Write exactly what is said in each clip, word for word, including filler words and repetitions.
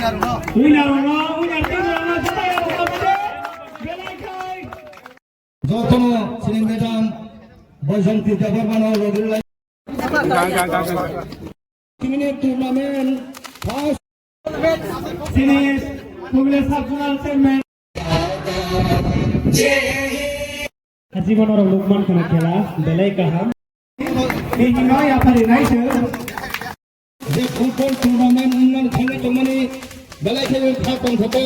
Winner rokno, winner team rokno, joto rokno, belai khai. Jotono chini madam Baijanti Debbarmano logri lai. Chini tournament first. Chini Pugla Sub Zonal Chairman. Jibon oro lukman khna khela, belai kaham. Tini no yapari nai se. Je football tournament wngmani thangwi tongmani belai khe wng kha tongthokgo.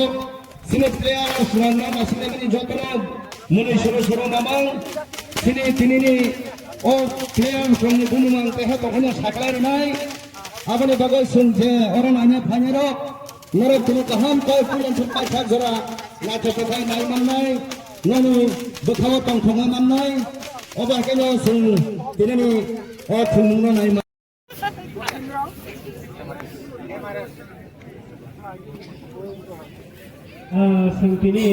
Chini player rok swrangna nasinani jotono mwnwi soro soro mamang. Chini tinini o player rokni bunumang teha tongkhano saklai rwnai. Aboni bagwi chwng je oro naina phainairok norok kuno kaham kok puilani thwk paithak jora naithotok khe nai mannai. Noni bwkhao tongthokma mannai. Obo haikhe no chwng tinini o thwngmungno nai man. Ah, chwng tini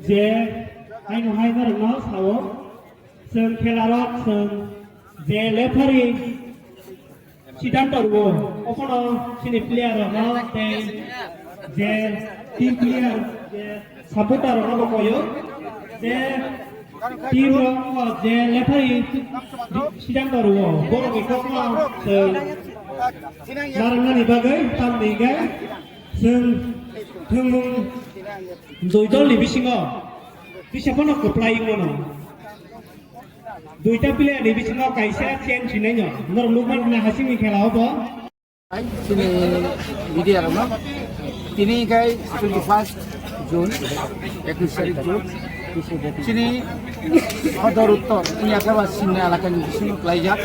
je aino hai norokno sao, chwng khela rok chwng je referee siddhanto rwo, obono chini player rokno tei je team player je supporter rokno bo koyo je team rok je referee siddhanto rwo, borokni kokno chwng narwknani bagwi tamni hwnkhe chwng thwngmung dui dolni bisingo kisa phano kwplai wngmano. Duita player ni bisingo kaisa change hinai no. Norok nukman na hasing ni khela obo. Chini media rokno tini kai twenty first June, ekus tarik June. Chini Hodor Uttor, ini akaba sinna elaka ni bisingo klaijak.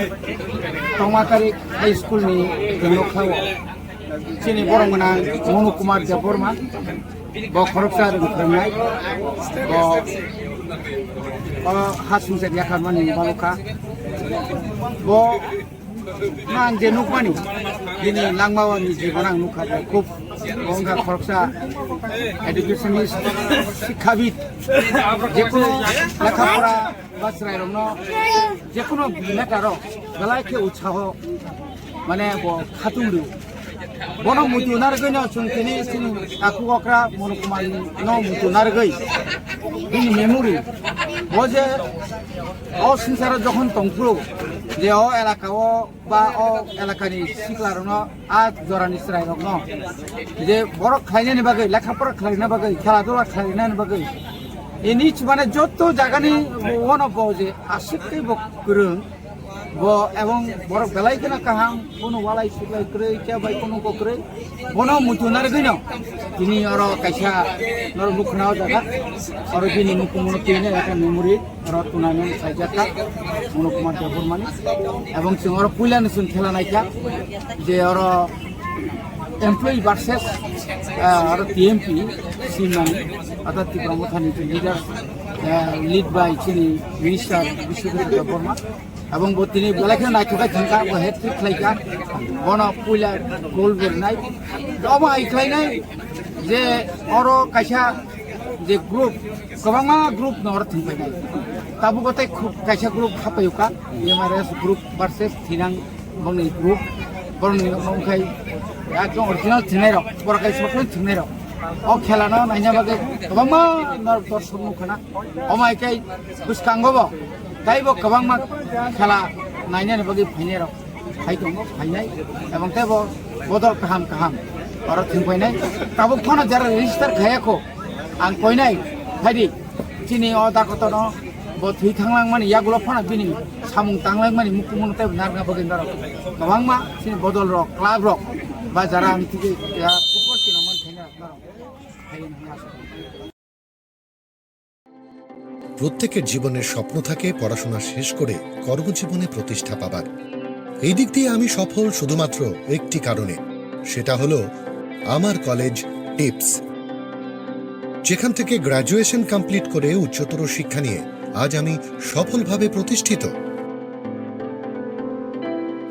Tongma tarik high school ni tengno khawo. Chini borok mwnang Monu Kumar Debbarma. Bo khoroksa rwng phrwngnai. Bo o ha sumsok yakharmani balokha. Bo no ang je nukmani, bini langmao ni jibon ang nukha je khub bo wngkha khoroksa educationist, sikkhabid, jekunu lekha pora ba chwrairokno jekunu matter o belai khe utsaho mane bo khatung rw. Bono muitu narwgwi no chwng tini chini takhuk okra Monu Kumar no muitu narwgwi bini memory bo je o swngcharo jokhon tongphuru je o elaka o ba o elakani siklarokno a jorani chwrairokno je borok khlainani bagwi, lekha pora khlaina bagwi, khela dula khlainani bagwi ini mane joto jagani one of bo je aswk tei bo kwrwng. Bo ebong borok belai kheno kaham, kono walai suklai kwrwi, khe bai kono kokrwi. Bono muitu narwgwino tini oro kaisa norok nukhna o jaga, oro bini nukhungno twi nai ekha memory, oro tournament khlaijak kha Monu Kumar Debbarmani. Ebong chwng oro puilano chwng khela naikha, je oro employee versus, ah, oro T M P simani, orthat Tipra Mothani leader, ah, lead by chini minister Biswajit Debbarma. Abong bo tini belai kheno naithok khe thangkha, bo hat-trick khlaikha. Bono puila goal bernai. Omo hai khlainai je oro kaisa je group, kwbangma group no oro thwngpainai. Tabuk tei khub kaisa group hapaiyukha, M R S group versus Thinang bongni group. Borokni wngkhai ekdom original thwngnairok, borok hai software thwngnairok. O khela no naina bagwi kwbangma norok dorsok nukha na. Omo hai khe bwskango bo taibo kwbangma khela nainani bagwi phainairok phai tongo, phainai, ebong teibo bodol kaham kaham oro thwngpainai. Tabuk phano jara register khaiya kho, ang koinai, phaidi chini o dakotono bo thwi thanglangmani yagulo phano bini samung tanglangmani mukumuno teibo narwkna bagwi norok kwbangma chini bodol rok, club rok ba jara ang tigi ya football tino man khaina norok phai hwnwi asa kha. প্রত্যেকের জীবনের স্বপ্ন থাকে পড়াশোনা শেষ করে কর্মজীবনে প্রতিষ্ঠা পাবার। এই দিক দিয়ে আমি সফল শুধুমাত্র একটি কারণে, সেটা হলো আমার কলেজ টিপস, যেখান থেকে গ্র্যাজুয়েশন কমপ্লিট করে উচ্চতর শিক্ষা নিয়ে আজ আমি সফলভাবে প্রতিষ্ঠিত।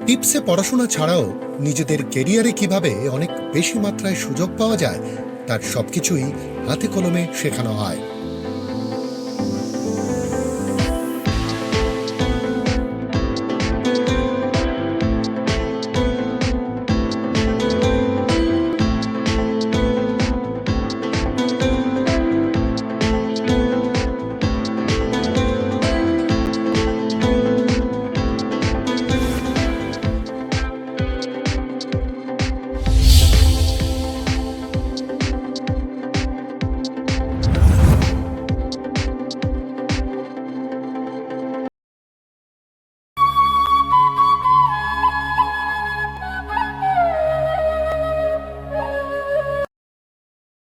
টিপসে পড়াশোনা ছাড়াও নিজেদের ক্যারিয়ারে কিভাবে অনেক বেশি মাত্রায় সুযোগ পাওয়া যায়, তার সবকিছুই হাতে কলমে শেখানো হয়।